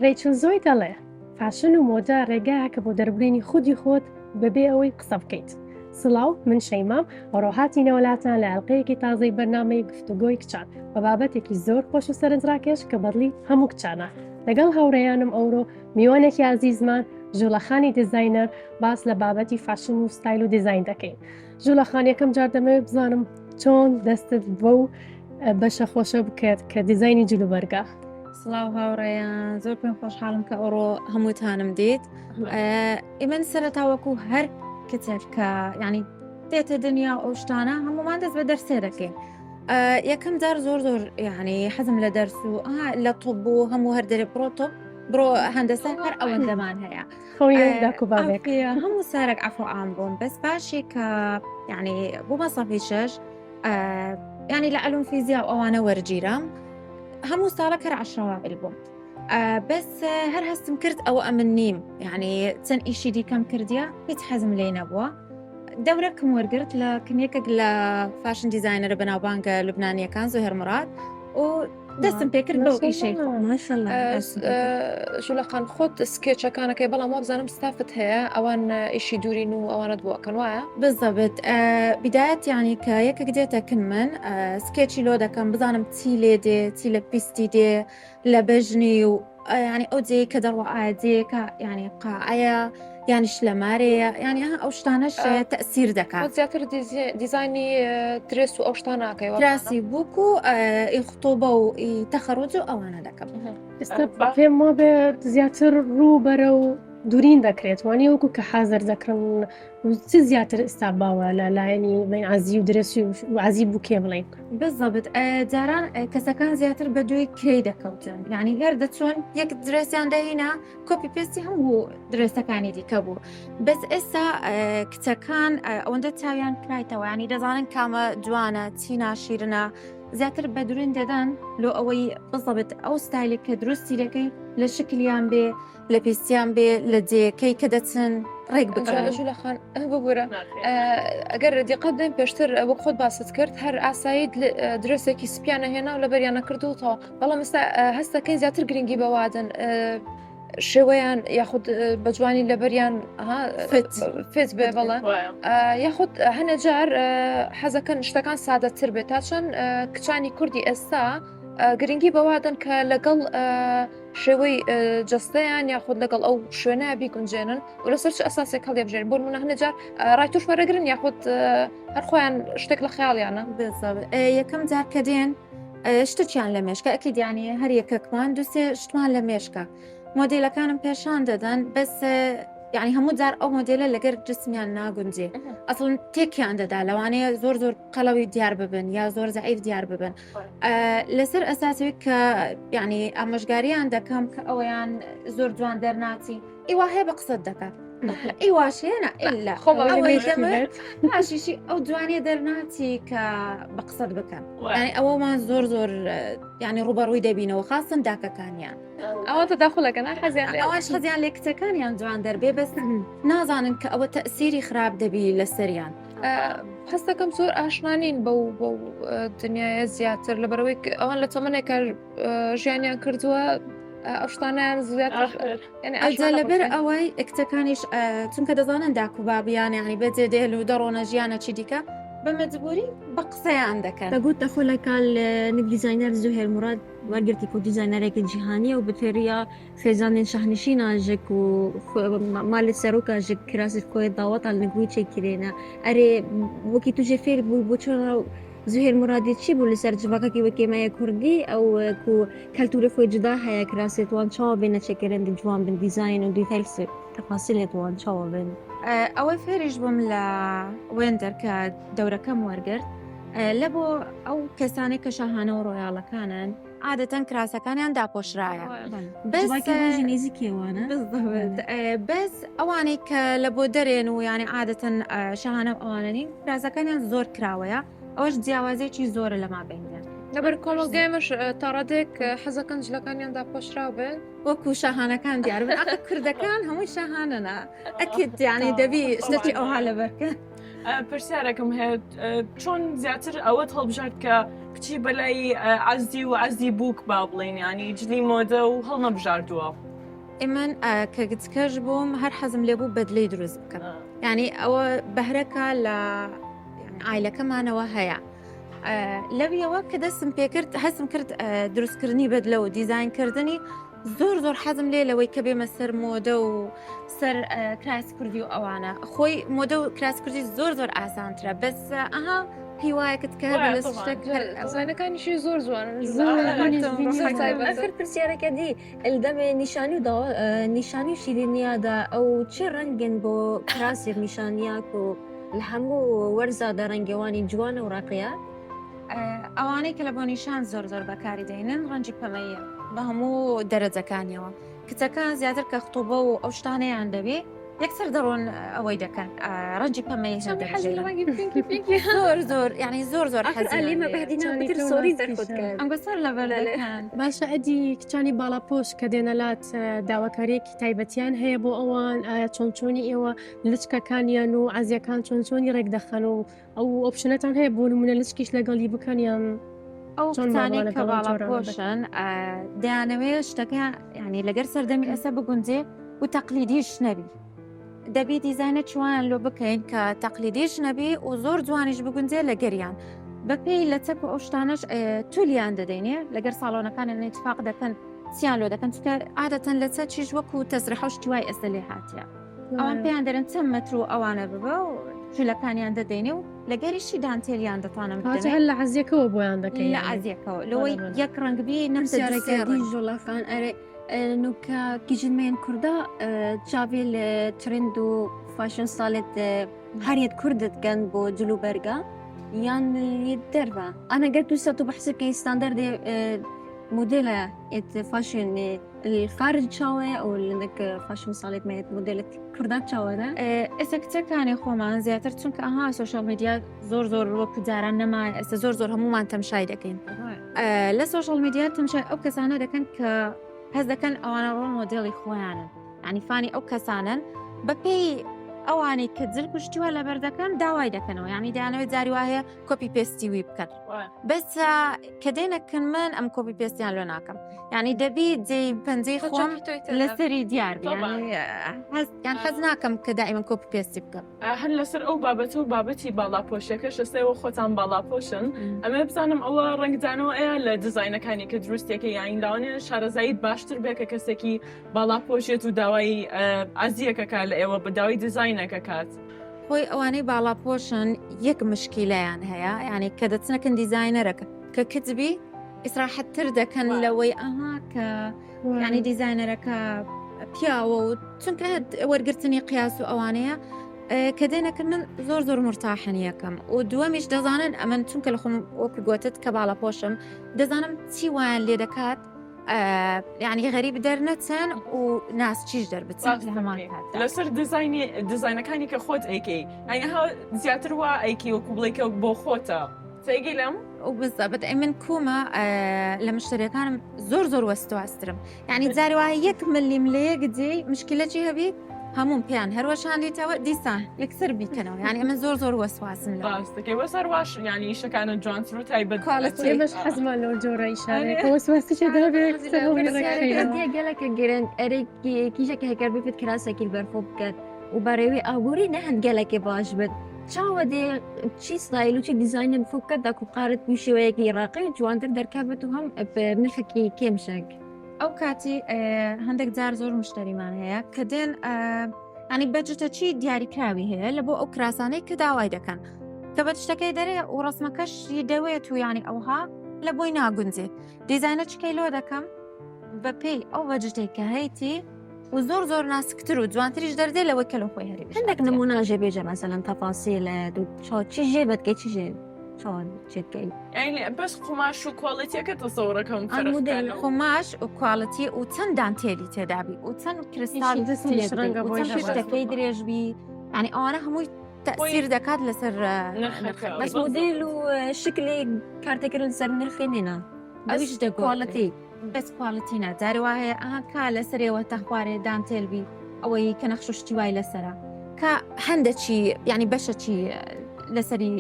ڕەیچل زۆی دەڵێ، فاشن و مۆدە ڕێگایەکە بۆ دەربڕینی خودی خۆت بەبێ ئەوەی قسە بکەیت. سڵاو، من شەیمام، ئەوڕۆ هاتینەوە لاتان لە ئەڵقەیەکی تازەی بەرنامەی گفتوگۆی کچان بە بابەتێکی زۆر خۆش و سەرنجڕاکێش کە بەدڵی هەموو کچانە. لەگەڵ هاوڕێیانم ئەوڕۆ میوانێکی ئازیزمان ژوڵە خانی دیزاینەر باس لە بابەتی فاشن و ستایل و دیزاین دەکەین. ژوڵە خان یەکەم جار دەمەوێت بزانم چۆن دەستت بەو بەشە خۆشە بکرد کە دیزاینی جلوبەرگە. سڵاو هاوڕێیان زۆر پێم خۆشحاڵم کە ئەوڕۆ هەمووتانم دیت ئیمن سەرەتا وەکو هەر کچێک کە ینی دێتە دنیا ئەو شتانە هەمومان دەست بە دەرسێ دەکەین یەکەم جار زۆر زۆر یعنی حەزم لە دەرس و لە طب بوو هەموو هەر دەرێ بڕۆ طب بڕۆ هەندەسە هەر ئەوەندەمان هەیە هەموو سارێک عفو عام بوون بەس باشی کە یعنی بوومە سەفی شەش ینی لە علوم فیزیا و ئەوانە وەرگیرام هەموو ساڵە کەر عشرەوائل بووم بەس هەر هەستم کرد ئەوە ئەمن نیم یعنی چەند ئیشی دیکەم کردیە هیچ حەزم لێ نەبووە دەورەکم وەرگرت لە کنێکێک لە fashion designer ە بەناوبانگە لوبنانیەکان زۆهێر مراد و دەستم پێکرد بەو ئیشەی ژولەخان خۆت سکێچەکانەکەی بەڵام وابزانم ستافت هەیە ئەوان ئیشی دوورین و ئەوانت بۆ ئەکەن وایە؟ بالضبط بدايات یعنی کە یەکێک دێتە کن من سکێچی لۆ دەکەم بزانم چی لێ دێ چی لە پیستی دێ لە بەژنی و یعنی ئەو جێی کە دەڕوا ئایا جێیەکە یعنی قاعەیە یانیش لە مارەیە یعنی ها ئەو شتانەش تەسیر دەکات خۆت زیاتر دیزاینی درێس و ئەو شتانە ئەکەی وابزانم. کراسی بووک و ئی خطوبە و ئی تەخەڕوج و ئەوانە دەکەم. ئێستا پێم وابێ زیاتر ڕوو بەرەو دورین دەکرێت وانە وەکو کە حازر دەکڕن چ زیاتر ئستا باوە لە لایەنی بین عزی و درێسی و عزی بووکێ بڵین بالضبط جاران کەسەکان زیاتر بە دوی کرێی دەکەوتن یعنی هەر دەچۆن یەک درێسیان دەهینا copy paste ی هەموو درێسەکانی دیکە بوو بەس ئێستا کچەکان ئەوەندە چاویان کرایتەوە ینی دەزانن کامە جوانە چی ناشیرنە زیاتر بە درون دەدەن لۆ ئەوەی بالضبط ئەو ستایلێک کە دروستی دەکەی لە شکلیان بێ لە پێستیان بێ لە جێیەکەی کە دەچن ڕێک بکەن. ژولە خان ببورە ئەگەر دیقەت بدەین پێشتر وەک خۆت باست کرد هەر ئاسایی درێسێکی سپیانە هێنا و لەبەریانە کرد و تەواو بەڵام ئێستا هەستەکەی زیاتر گرنگی بەوادن شێوەیان یاخود بە جوانی لەبەریان fit بێ بەڵێ یاخود هەنە جار حەزەکەن شتەکان سادەتر بێت تا چەند کچانی کوردی ئێستا گرنگی بەوادن کە لەگەڵ شێوەی جەستەیان یاخود لەگەڵ ئەو شوێنە بیگونجێنن و لەسەر چ ئەساسێک هەڵیبژێن بۆ نمونە هەنێ جار ڕای توش وەرەگرن یاخود هەر خۆیان شتێک لە خەیاڵیانە یەکەم جار کە دێن شتێکیان لە مێشکە ئەکی دیانی هەر یەکەکمان دوسێ شتمان لە مێشکە مۆدیلەکانم پێشان دەدەن بەس یعنی هەموو جار ئەو مۆدیلە لەگەر جسمیان ناگونجێ ئەسڵ تێکیان دەدا لەوانەیە زۆر زۆر قەڵەوی دیار ببن یا زۆر زەعیف دیار ببن لەسەر ئەساسێک کە یعنی ئامۆژگاریان دەکەم کە ئەویان زۆر جوان دەرناچی ئیوا هەیە بە قسەت دەکات ئیواشێنە ئللا خۆماشیشی ئەو جوانیە دەرناچی کە بە قسەت بکەن ئەوەمان زۆر زۆر ینی ڕوبەڕووی دەبینەوە خاستن داکەکانیان ئەوە تەداخلەکە حەزیان ئەوانش حەزیان لێ کچەکانیان جوان دەربێ بەس نازانن کە ئەوە تەسیری خراپ دەبی لەسەریان هەستەکەم زۆر ئاشنا نین بەو بەو دنیاە زیاتر لە بەرەوەی ئەوان لە تەمەێکە ژیانیان کردووە ئەو شتانیان زیاتر ئەجا لەبەر ئەوەی کچەکانیش چونکە دەزانن داک و بابیان یعنی بەجێ دێل و دەڕۆنە ژیانە چی دیکە بە مەجبوری بە قسەیان دەکەن دەگوت دەخۆلەکە لە دیزاینەر زوهێر مراد وەرگرتی کو دیزاینەرێکی جیهانیە و بتێریە خێزانên شاهنشîna ji ku malê seroka ji kirasê xwe daweta li wî çêkirêne. Erê wekî tu jê fêr bûyî bo çima Zuhêr Muradî çi bû li ser civakekî wekî me yê Kurdî ew ku keltûrê xwe cuda heye kirasê wan çawa bêne çêkirin di ciwan bin dîzayn û dîtêls tefasîlê wan çawa bin. ئەوەی فێریش بووم لە وێندەر کە دەورەکەم وەرگرت لە بۆ ئەو کەسانەی کە شاهانە و ڕۆیاڵەکانن عادەتەن کراسەکانیان داپۆشرایە بەس بەس ئەوانەی کە لە بۆ دەرێن و یانی عادەتەن شاهانە و ئەوانە نین کراسەکانیان زۆر کراوەیە ئەوەش جیاوازێکی زۆرە لە مابینیان لەبەر کۆمەڵگای مەش تاڕادێک حەزەکەن جلەکانیان داپۆشراو بێ وەکو شاهانەکان دیار بن ئەخە کوردەکان هەمووی شاهانەنا ئەکید یانی دەبی شتێکی ئەوها لەبەرکە پرسیارێکم هەیە چۆن زیاتر ئەوەت هەڵبژارد کە. کچی بەلای عەزی و عەزی بووک با بڵێین یانی جلی مۆدە و هەڵنەبژاردووە؟ ئەمن کە گچکەش بووم هەر حەزم لێ بوو بەدلەی دروست بکەم یعنی ئەوە بەهرەکە لە ئایلەکەمانەوە هەیە لەویەوە کە دەستم پێکرد هەستم کرد دروستکردنی بەدلە و دیزاینکردنی زۆر زۆر حەزم لێ لەوەی کە بێمە سەر مۆدە و سەر کراس کوردی و ئەوانە خۆی مۆدە و کراس کوردی زۆر زۆر ئاسانترە بەس ئەها هیوایەکت کە هەر لە شتێک دیزاینەکانیشی زۆر جوانن ئەخر پرسیارەکە دی الدەمێ نیشانی و داوا نیشانی و شیرینیادا ئەو چ ڕەنگن بۆ کراسێک نیشانیاک و لە هەموو وەرزادا ڕەنگەوانی جوانە و ڕاقیە ئەوانەی کە لە بۆ نیشان زۆر زۆر بەکاری دەینن ڕەنجی پەمەیە بە هەموو دەرەجەکانیەوە کچەکان زیاتر کە خطوبە و ئەو شتانەیان دەبێ یەکسەر دەڕۆن ئەوەی دەکەن ڕەنجی پەمەی زۆر زۆر یعنی زۆر زۆر ئەمگەسەر لەبەر باشە ئەدی کچانی باڵاپۆش کە دێنەلات داواکاریەکی تایبەتیان هەیە بۆ ئەوان ئایا چۆن چۆنی ئێوە لچکەکانیان و عزیەکان چۆن چۆنی ڕێک دەخەن و ئەو option ەتان هەیە بۆ نمونە لچکیش لەگەڵی بکەن یان ئەو کچانەی کە باڵاپۆشن دەیانەوێت شتەکە یعنی لەگەر سەردەمی ئێستا بگونجێ و تەقلیدیش نەبی دەبی دیزایەنە چوان لۆ بکەین کە تەقلیدیش نەبی و زۆر جوانیش بگونجێ لەگەریان بەپێی لە چەک و ئەو شتانەش تولیان دەدەینێ لەگەر ساڵۆنەکان اتفاق دەکەن چیان لۆ دەکەن چکە عادەتەن لە چە چیش وەکو تەزرحە و شتی وای ئێستا لێ هاتیە ئەوان پێیان دەرن چەند مەتر و ئەوانە ببە و جولەکانیان دەدەینێ و لەگەریشی دانتێلیان دەتوانم بدەنێ. هەر لە عەزیەکەوە بۆیان دەکەی لە عەزیەکەوە لەوەی یەک ڕەنگ بی نەمسیارەکە ژۆڵەخان ئەرێ نوکە کیژنمێن کووردا چاوێ لە ترند و فاشن ساڵێت هەریەت کوردت گەن بۆ جل و بەرگە یان دەربە ئەنە گەر تو سە تو بەحسەکەی ستاندەردێ مۆدێلە ئێت فاشن الخارج چاوەیە ئەو لەنک فاشن ساڵێت مێت مۆدێلت کوردان چاوەنە ئێستا کچەکانی خۆمان زیاتر چونکە ئەها سۆشیال میدیا زۆر زۆر وەکو جاران نەما ئێستا زۆر زۆر هەمومان تەمشای دەکەین لە سۆشیال میدیا تەمشای ئەو کەسانە دەکەن کە هەز دەکەن ئەوانە ڕۆڵ مۆدێلی خۆیانن ینی فانی ئەو کەسانن بەپێی ئەوانەی کە جل کوشتیوە لەبەر دەکەن داوای دەکەنەوە ینی دایانەوەی جاری وایە copy paste ی وی بکەن بەس کە دێنەکەن من ئەم copy paste یان لۆ ناکەم یعنی دەبی جێی پەنجەی خۆم لەسەری دیار یان حەز ناکەم کە دائیمە copy paste ی بکەم هەر لەسەر ئەو بابەتە و بابەتی باڵاپۆشەکەش ئێوە خۆتان باڵاپۆشن ئەمە بزانم ئەوە ڕەنگدانەوە ئەیە لە دیزاینەکانی کە دروستێکە یاین لاوانەیە شارەزاییت باشتر بێ کە کەسێکی باڵاپۆشێت و داوای ئازیەکەکە لە ئێوە بە داوای دیزاینەکە کات. خۆی ئەوانەی باڵاپۆشن یەک مشکیلەیان هەیە یعنی کە دەچنەکەن دیزاینەرەکە کە کچبی ئیسراحەتتر دەکەن لەوەی ئەها کە ینی دیزاینەرەکە پیاوە و چونکە وەرگرتنی قیاس و ئەوانەیە کە دێنەکە من زۆر زۆر مرتاحن یەکەم و دووەمیش دەزانن ئەمن چونکە لە خۆم وەکو گوتت کە باڵە پۆشم دەزانم چی وایان لێ دەکات یعنی غەریب دەرنەچن و ناسچیش دەربچن لە هەمان کاتدا. لەسەر دیزاینی دیزاینەکانی کە خۆت ئەیکەی یعنی ها زیاتر وا ئەیکەی وەکو بڵێی کە بۆ خۆتە تێگەی لەم؟ و بالضبط ئەی من کومە لە مشتریەکانم زۆر زۆر وەستواسترم یعنی جاری وایە یەک ملیم لە یەک جێی مشکلەکی هەبی هەمووم پێیان هەروەشاندیتەوە دیسان یەکسەر بیکەنەوە یعنی ئەمن زۆر زۆر وەسواسم لە ڕاست دەکەی وەسەر واش یعنی ئیشەکانت جوانتر و تایبەت quality ئێمەش حەزمان لەو جۆرە ئیشانەیە کە وەسواستیشی دابێ یەکسەر هەمووی ڕێکخەینەوە. دیە گەلەکە گرنگ ئەرێ کیژەکە هەکەر ببێت کراسێکی بەرخۆ بکات و بەڕێوی ئابووری نەهند گەلەکێ باش بێت چاوە دێ چی ستایل و چی دیزاینە بخۆ بکات داکو قارت بی شێوەیەکی ڕاقی و جوانتر دەرکەوێت و هەم نرخێکی کێمشێک. ئەو کاتی هەندێک جار زۆر مشتەریمان هەیە کە دێن ینی بەجتە چی دیاریکراوی هەیە لە بۆ ئەو کراسانەی کە داوای دەکەن کە بە شتەکەی دەرێ و ڕسمەکەشی دەوێت و ینی ئەوها لە بۆی ناگونجێت دیزایەنە چکەی لۆ دەکەم بەپێی ئەو بەجتێک کە هەیتی و زۆر زۆر ناسکتر و جوانتریش دەردێ لەوەی کە لە خۆی هەری هەندێک نمونە ژێ بێژە مەسەلەن تەفاسیل چی ژێ بەتکەی چی ژێ چۆن چێتکەی یعنی بەس قوماش و quality ەکە تەسەوڕەکەم قوماش و quality و چەند دانتێلی تێدابی و چەند کریستال ڕەنگە بۆ شتەکەی درێژبی ینی ئەوانە هەمووی تەسیر دەکات لەسەر بەس مۆدیل و شکلی کارتێکردن سەر نرخی نێنا ئەویش quality بەس quality نا جارێ وا هەیە ئەها کا لەسەرێوە تا خوارێ دانتێل بی ئەوەی کە نەخش و شتی وای لەسەرە کە هەندە چی یعنی بەشە چی. لەسەری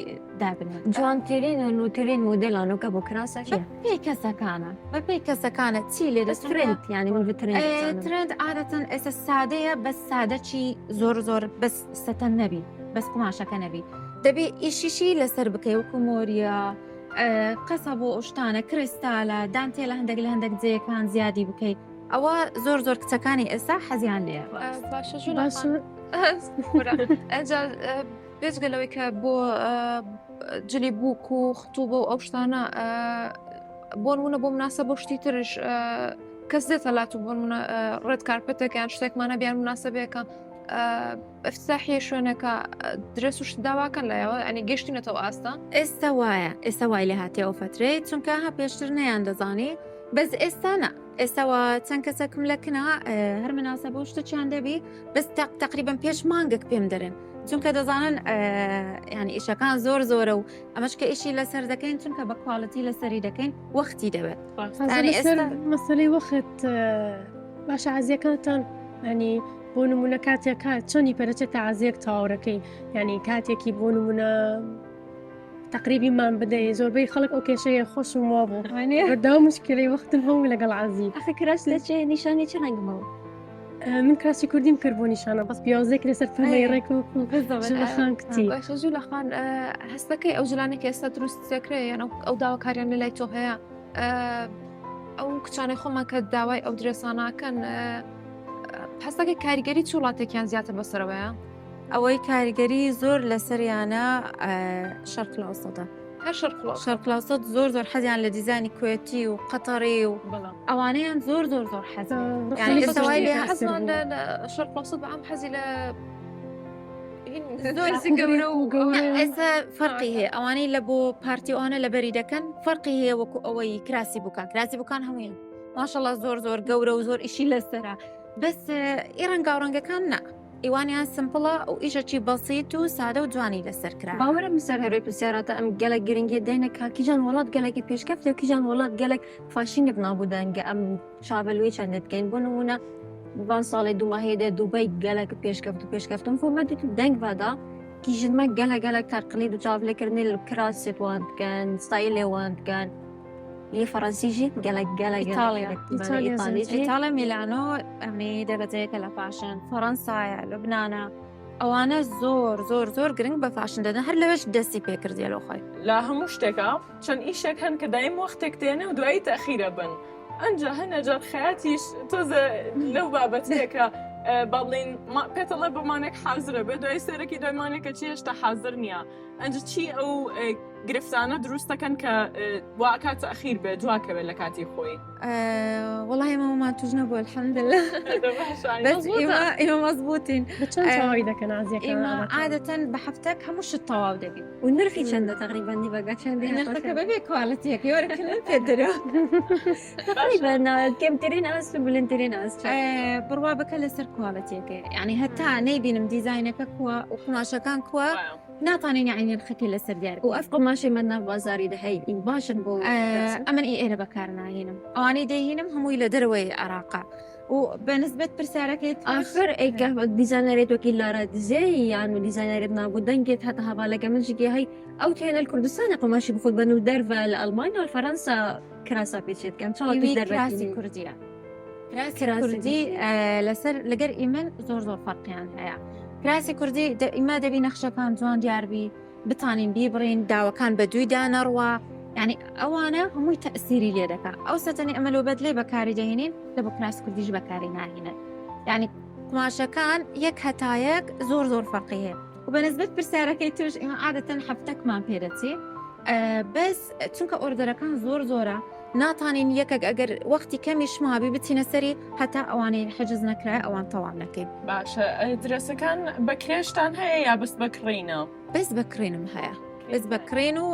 دابنێن. جوانترین و نووترین مۆدێلانۆکە بۆ کراسە چیە؟ بەپێی کەسەکانە بەپێی کەسەکانە چی لێ بەس ترند یانی من بە ترند دەزانم. ترند عادەتەن ئێستا سادەیە بەس سادە چی زۆر زۆر بەس سەتەن نەبی بەس قوماشەکە نەبی دەبێ ئیشیشی لەسەر بکەی وەکو مۆریە قەسە بۆ ئەو شتانە کریستالە دانتێلە هەندێک لە هەندێک جێیەکان زیادی بکەی ئەوە زۆر زۆر کچەکانی ئێستا حەزیان لێیە. باشە ژوورە ئەجا بێجگە لەوەی کە بۆ جلی بووک و خطوبە و ئەو شتانە بۆ نمونە بۆ مناسە بۆ شتی ترش کەس دێتە لات و بۆ نمونە ڕێت کارپەتێکیان شتێکمانە بیان مناسەبێکە افتتاحیە شوێنەکە درێس و شت داواکەن لایەوە ئەنی گەشتینەتەوە ئاستە ئێستا وایە ئێستا وای لێ هاتێ ئەو فەترەیە چونکە ها پێشتر نەیان دەزانی بەس ئێستا نا ئێستاوە چەند کەسەکم لە کنە هەر مناسە بۆ شتەچیان دەبی بەس تقریبا پێش مانگێک پێم دەرن چونکە دەزانن ینی ئیشەکان زۆر زۆرە و ئەمەش کە ئیشی لەسەر دەکەین چونکە بە quality لەسەری دەکەین وەختی دەوێت مەسەلەی وەخت باشە عزیەکانتان ینی بۆ نمونە کاتێک کات چەندی پەرەچێت تەعازیەک تەواورەکەی ینی کاتێکی بۆ نمونە تقریبیمان بدەی زۆربەی خەڵک ئەو کێشەیە خۆشم وا بوو بەردەوام مشکلەی وەختم هەبوو لەگەڵ عەزی ئەخە کراس لە چێ نیشانی چ ڕەنگ بوو من کراسی کوردیم کرد بۆ نیشانە بەس پیاوزێک لەسەر پەمەی ڕێک و خان کچی باشە زوو لە خان هەستەکەی ئەو جلانێک ئێستا دروست دەکرێت یان ئەو داواکاریان لە لای تۆ هەیە ئەو کچانەی خۆمان کە داوای ئەو درێساناکەن هەستەکەی کاریگەری چ وڵاتێکیان زیاتر بەسەرەوەیە؟ ئەوەی کاریگەری زۆر لەسەریانە شەرق الاوسطە هەر شەرق الاوسط زۆر زۆر حەزیان لە دیزانی کوێتی و قەتەڕی و ئەوانەیان زۆر زۆر زۆر حەز شەرق الاوسط بەعام حەزی لە گەورە و گەورە ئێستا فەرقی هەیە ئەوانەی لە بۆ پارتی ئەوانە لەبەری دەکەن فەرقی هەیە وەکو ئەوەی کراسی بکان کراسی بکان هەموویان ماشەڵا زۆر زۆر گەورە و زۆر ئیشی لەسەرە بەس ئی ڕەنگاوڕەنگەکان نا ئیوانیان simple ە و ئیشەکی بەسیت و سادە و جوانی لەسەر کرا. باوەرم سەر هەروی پرسیاراتە ئەم گەلەک گرنگیە دەینە کا کیژان وڵات گەلەکی پێشکەفتێ و کیژان وڵات گەلەک fashion ێک نابوو دەنگە ئەم چاڤلوی چەندێ بکەین بۆ نمونە ڤان ساڵێ دوو ماهێ دێ دوبەی گەلەک پێشکەفت و پێشکەفتم خۆ مە دیت دەنگ ڤادا کیژن مە گەلە گەلەک تەقلید و چاڤلێکردنێ کراسێت وان دکەن ستایلێ وان دکەن یە فەڕەنسی ژی گەلەک گەلەک ئیتاڵیا ئیتاڵیا میلانۆ ئەمەی دەرەجەیەکە لە fashion فەڕەنسایە لوبنانە ئەوانە زۆر زۆر زۆر گرنگ بە fashion دەدەن هەر لەوێش دەستی پێکردیە لۆ خۆی. لە هەموو شتێکا چەند ئیشێک هەن کە دایم وەختێک دێنێ و دوایی تەئخیرە بن ئەنجا هەنێ جار خەیاتیش تۆزێ لەو بابەتەیە کە با بڵێین پێتەڵێ بۆ مانێک حازرە بێ دوای سەرەکی دوای مانێکە چی هێشتا حازر نییە ئەنجا چی ئەو گرفتانە دروست دەکەن کە وا ئەکات تەئخیر بێ دواکەوێت لە کاتی خۆی؟ وەڵای ئێمەمان توش نەبوو الحمدلله بەس ئێمە مەزبوطین چەند تەواوی دەکەن عازیەکان ئێمە عادەتەن بە هەفتەک هەموو شت تەواو دەبی و نرخی چەندە تقریبا دیبەگە چەندی نرخەکە بەبێ quality یەکەی وەرە کردن پێ درۆ تقریبا کەمترین ئاست و بلندترین ئاست بڕوا بکە لەسەر quality یەکەی یعنی هەتا نەیبینم دیزاینەکە کووە و قوماشەکان کووە ناتوانین یعنی نرخەکەی لەسەر دیار و ئەف قوماشەی مە ناو بازاری دەهەی باشن بۆ ئەمن ئی ئێرە بەکار ناهێنم ئەوانەی دەیهینم هەمووی لە دەرەوەی عێراقا و بەنسبەت پرسیارەکەی ئاخر ئەی کە دیزانەرێت وەکی لارا دزێ یان و دیزانەرێت نابوو دەنگێت هەتا هەواڵەکە من ژگێ هەی ئەو تێنە کوردستانە قوماشی بخۆت بەن و دەرڤە لە ئەڵمانیا و فەرەنسا کراسا پێچێت کەم چاوە کراسی کوردیە کراسی کوردی لەسەر لەگەر ئیمن زۆر زۆر فەرقیان هەیە کراسی کوردی ئیمە دەبی نەخشەکان جوان دیاربی بتانین بیبڕین داوەکان بە دوویدا نەڕوا یعنی ئەوانە هەمووی تەسیری لێ دەکا ئەو سەتەنی ئەمە لۆ بەدلێ بەکاری دەهێنین لە بۆ کراس کوردیش بەکاری ناهێنن یعنی قماشەکان یەک هەتایەک زۆر زۆر فەرقی هەیە و بەنسبەت پرسیارەکەی توش ئێمە عادەتەن هەفتەکمان پێدەچێ بەس چونکە order ەکان زۆر زۆرە ناتانین یەکەک ئەگەر وەختی کەمیش مابی بچینە سەری هەتا ئەوانەی حجز نەکرای ئەوان تەواو نەکەین. باشە درێسەکان بە کرێشتان هەیە یا بەس بە کڕینە؟ بەس بە کڕینم هەیە بەس بە کڕین و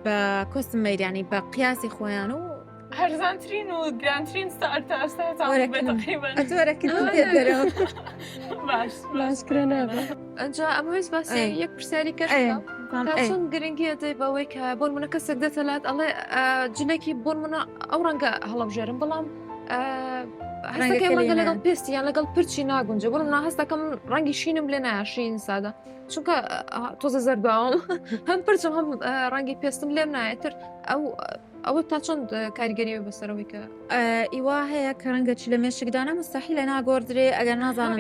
بە custom made ینی بە قیاسی خۆیان و هەرزانترین و گرانترین سعر تا ئێستا تقریبا باش باشکرە نابێ ئەجا ئەمەویست باسی یەک پرسیاری کەش چۆن گرنگی ئەدەی بەوەی کە بۆ منە کەسێک دێتە لات ئەڵێ جلێکی بۆ منە ئەو ڕەنگە هەڵبژێرم بەڵام. هەستەکەی ڕەنگە لەگەڵ پێستی یان لەگەڵ پرچی ناگونجێ بەڵام نا هەستەکەم ڕەنگی شینم لێ نایە شین سادە چونکە تۆزە زەرداوم هەم پرچم هەم ڕەنگی پێستم لێم نایەتر ئەو ئەوە تا چەند کاریگەری بەسەرەوەی کە ئیوا هەیە کە ڕەنگە چ لە مێشکدانە مستحیلە ناگۆڕدرێ ئەگەر نازانم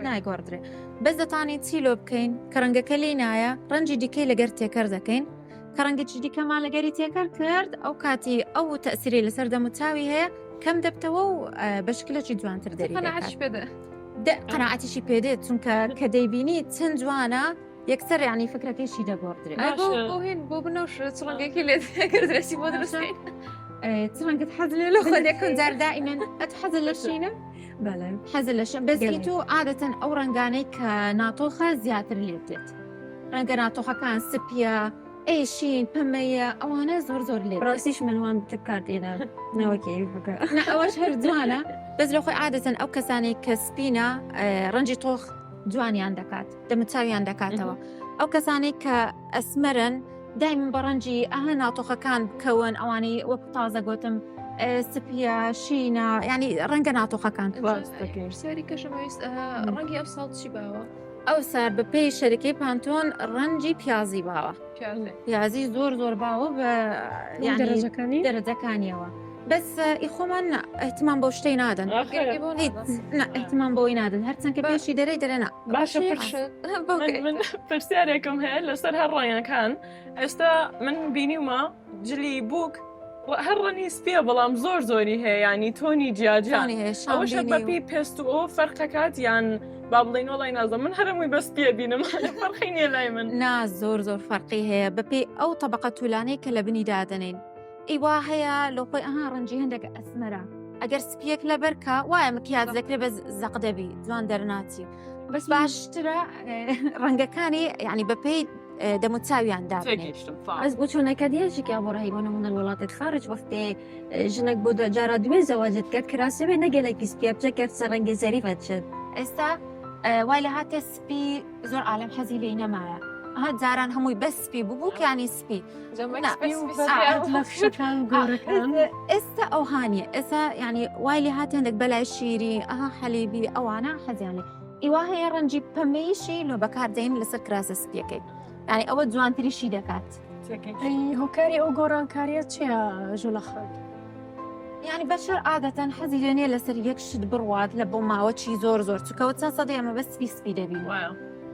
نایگۆڕدرێ بەس دەتانین چی لۆ بکەین کە ڕەنگەکە لی نایە ڕەنجی دیکەی لەگەر تێکەر دەکەین کە ڕەنگێکی دیکەمان لەگەری تێکەر کرد ئەو کاتی ئەو تەسیری لەسەر دەم و چاوی هەیە کەم دەبتەوە و بە شکلێکی جوانتر دەری قەناعەتیشی پێدێت چونکە کە دەیبینی چەند جوانە یەکسەر ینی فکرەکەیشی دەگۆڕدرێت بۆ هێن بۆ بنەوش چ ڕەنگێکی لێ کرد درێسی بۆ دروستکەین چ ڕەنگت حەز لێ لە خۆ یەکەم جار دائیمەن ئەت حەز لە شینە حەز لە شین بەس تو عادەتەن ئەو ڕەنگانەی کە ناتۆخە زیاتر لێ دێت ڕەنگە ناتۆخەکان سپیە ئەی شین پەمەیە ئەوانە زۆر زۆر لێ ڕاستیش من وان تکارتێنە نەوەکی ئەوەش هەر جوانە بەس لە خۆی عادەتەن ئەو کەسانەی کە سپینە ڕەنجی تۆخ جوانیان دەکات دەموچاویان دەکاتەوە ئەو کەسانەی کە ئەسمەرن دایم بە ڕەنجی ئەها ناتۆخەکان بکەون ئەوانەی وەک تازە گوتم سپیە شینە ینی ڕەنگە ناتۆخەکان پرسیاری کەشم ویست ڕەنگی ئەو ساڵ چی باوە؟ ئەو سار بە پێی شەرکەی پانتۆن ڕەنجی پیازی باوە پیازی زۆر زۆر باوە بە دەرەجەکانی دەرەجەکانیەوە بەس ئی خۆمان احتمام بۆ شتەی نادەن احتمام بۆی نادەن هەرچەند کە پێشی دەرەی دەرێ باشە من پرسیارێکم هەیە لەسەر هەر ڕەنگەکان ئێستا من بینیومە جلی بووک هەر ڕەنی سپیە بەڵام زۆر زۆری هەیە ینی تۆنی جیاجیا ئەوەشە بەپی پێست و ئەو فەرقەکات یان با بڵین وڵی نازە من هەرمووی بەس پێ بینم فەرقی نییە لای من نا زۆر زۆر فەرقی هەیە بەپی ئەو طبقە تولانەی کە لە بنی دادەنین ئیوا هەیە لۆ خۆی ئەها ڕەنجی هەندێک ئەسمەرە ئەگەر سپیەک لەبەرکە وایە مکیاج دەکرێت بە زەق دەبی جوان دەرناچی بەس باشترە ڕەنگەکانی یعنی بەپێی دەموچاویان دابنێ. بەس بۆ چۆنەکە دیاژێکی ئەبۆ ڕەهی بۆ نمونە وڵاتێک خارج وەختێ ژنێک بۆ جارا دوێ زەواجت کرد کراسەوێ نەگەلێکی سپیە بچە کەف سەر ڕەنگی زەریفە چێت ئێستا وای لە هاتێ سپی زۆر عالم حەزی لێی نەمایە ها جاران هەمووی بەس سپی بوو بووکیانی سپی ئێستا ئەو هاانیە ئێستا ینی وای لێ هات هەندێک بەلای شیری ئەها حەلیبی ئەوانە حەزیان لێ ئیوا هەیە ڕەنجی پەمەیشی لۆ بەکاردەین لەسەر کراسە سپیەکەی یعنی ئەوە جوانتریشی دەکات هۆکاری ئەو گۆڕانکاریە چییە ژوولەخان؟ یعنی بەشەر عادەتەن حەزی لێ نییە لەسەر یەک شت بڕوات لە بۆ ماوەچی زۆر زۆر چکەوە چەند سەدەی ئەمە بە سپی سپی دەبین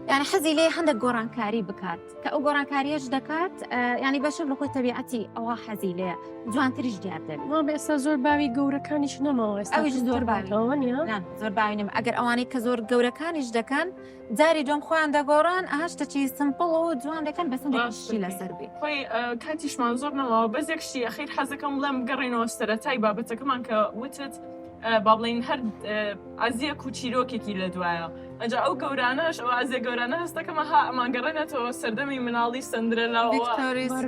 یعنی حەزی لێ هەندێک گۆڕانکاری بکات کە ئەو گۆڕانکاریەش دەکات ینی بەشەر لە خۆی تەبیعەتی ئەوە حەزی لێ جوانتریش دیار دەبێت وام ئێستا زۆر باوی گەورەکانیش نەماوە ئێستا ئەویش زۆر باوی نییە زۆر باوی نەما ئەگەر ئەوانەی کە زۆر گەورەکانیش دەکەن جاری دوم خۆیان دەگۆڕان ئەها شتەکی simple و جوان دەکەن بەس هەندێک شتی لەسەر بێ خۆی کاتیشمان زۆر نەماوە بەس یەک شتی ئەخیر حەزەکەم بڵێم بگەڕێینەوە سەرەتای بابەتەکەمان کە وتت با بڵێین هەر ئازیەک و چیرۆکێکی لە دوایە ئەجا ئەو گەورانەش ئەو ئازیە گەورانە هەستەکەمە ها ئەمانگەڕێنێتەوە سەردەمی مناڵی سندرێلا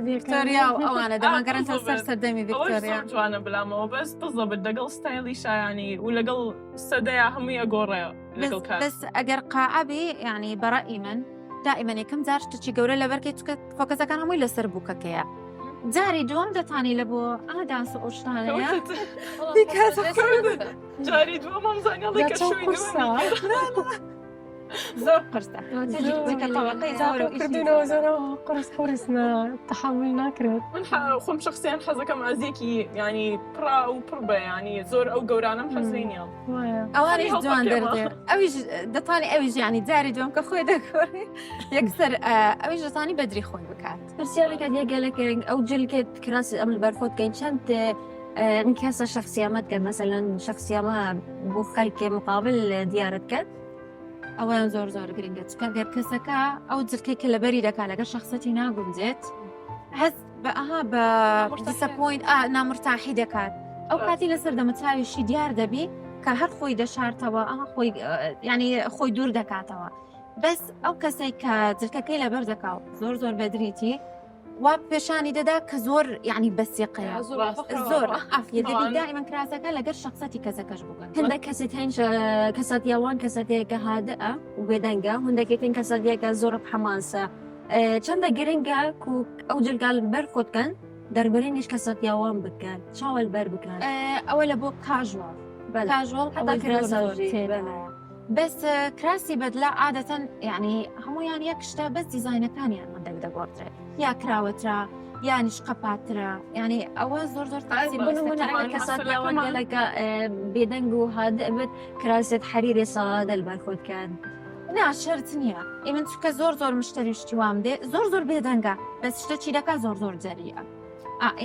ڤیکتۆریا و ئەوانە دەمانگەڕێنەوە سەر سەردەمی ڤیکتۆریا جوانە بلامەوە بەس بزەبت لەگەڵ ستایلی شایانی و لەگەڵ سەدەیا هەمووی ئەگۆڕێ لەگەڵ کات بەس ئەگەر قاعە بێ یعنی بەڕەئی من دائیمەن یەکەم جار شتێکی گەورە لەبەرکەی چکە focus ەکان هەمووی لەسەر بووکەکەیە جاری دووەم دەتانی لە بۆ ئادانس و ئەو شتانەیە جاری دووەمم زانیڵی کە شووی زۆر قرسە کردنەوە زۆر قرس قرس تحمل ناکرێت من خۆم شخصیان حەزەکەم ئازیەکی ینی پڕا و پڕ بە ینی زۆر ئەو گەورانم حەزی نییە ئەوانیش جوان دەردێ ئەویش دەتوانانی ئەویش ینی جاری دوم کە خۆی دەگۆڕی یەکسەر ئەویش دەتوانی بەدری خۆی بکات پرسیارێکە دیە گەلەک گرنگ ئەو جلکێت کراس ئەم بەرخۆت کەین چەند کەسە شخصیامەت کە مەسەلەن شخصیامە بۆ خەلکێ مقابل دیارت کرد ئەوەیان زۆر زۆر گرنگە چکە گەر کەسەکە ئەو جلکەی کە لەبەری دەکات لەگەر شخصەتی ناگونجێت هەست بە ئەها بە disappoint نامرتاحی دەکات ئەو کاتی لەسەر دەمەچاویشی دیار دەبی کە هەر خۆی دەشارتەوە ئەها خۆی ینی خۆی دوور دەکاتەوە بەس ئەو کەسێک کە جلکەکەی لەبەر دەکاو زۆر زۆر بەدریتی وا پێشانی دەدا کە زۆر یعنی بەسیقەیە زۆر عافیە دەبی دائما کراسەکە لەگەر شخصەتی کەسەکەش بگەن هەندێک کەسێک هەین کەساتیاوان کەساتێکە هادئە و بێدەنگە هەندێکێکن کەساتیەکە زۆر حەماسە چەندە گرنگە کو ئەو جلگال بەر خۆت کەن دەربرینیش کەساتیاوان بکەن چاوەل بەر بکەن ئەوە لە بۆ casual. casual حتا ئەوەی زۆر کراسە زۆر ژی، تێدایە. بەس کراسی بەدلە عادەتەن یعنی هەمویان یەک شتە بەس دیزاینەکانیان هەندێک دەگۆڕدرێت یا کراوەترە یانیش قەپاترە یعنی ئەوە زۆر زۆر تاثیر بۆ نمونە طبعاً ئەگەر کەسات مەسەلەکەمان- لاوان گەلەکە بێدەنگ و هادئ بێت کراست حەریری سادە لەبەر خۆت کەن. نا شەرت نییە ئی من چونکە زۆر زۆر مشتری شتی وام دێ زۆر زۆر بێدەنگە بەس شتە چی دەکا زۆر زۆر جەریە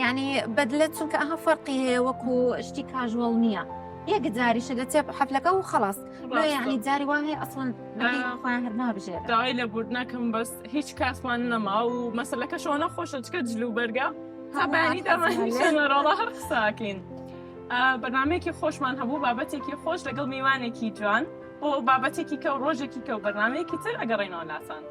یعنی بەدلە چونکە ئەها فەرقی هەیە وەکو شتی casual نییە یەک جاریشە دەچێ حەفلەکە و خلاص لۆ یعنی جاری وا هەیە ئەسڵەن خۆیان هەر نابژێرن. داوای لێبوردن ئەکەم بەس هیچ کاتمان نەما و مەسەلەکەش ئەوەنە خۆشە چکە جل و بەرگە تا بەیانی دامانیشەنەرۆڵە هەر قساکەین. بەرنمەیەکی خۆشمان هەبوو بابەتێکی خۆش لەگەڵ میوانێکی جوان بۆ بابەتێکی کە و ڕۆژێکی کە و بەرنمەیەکی تر ئەگەڕێنەوە لاتان.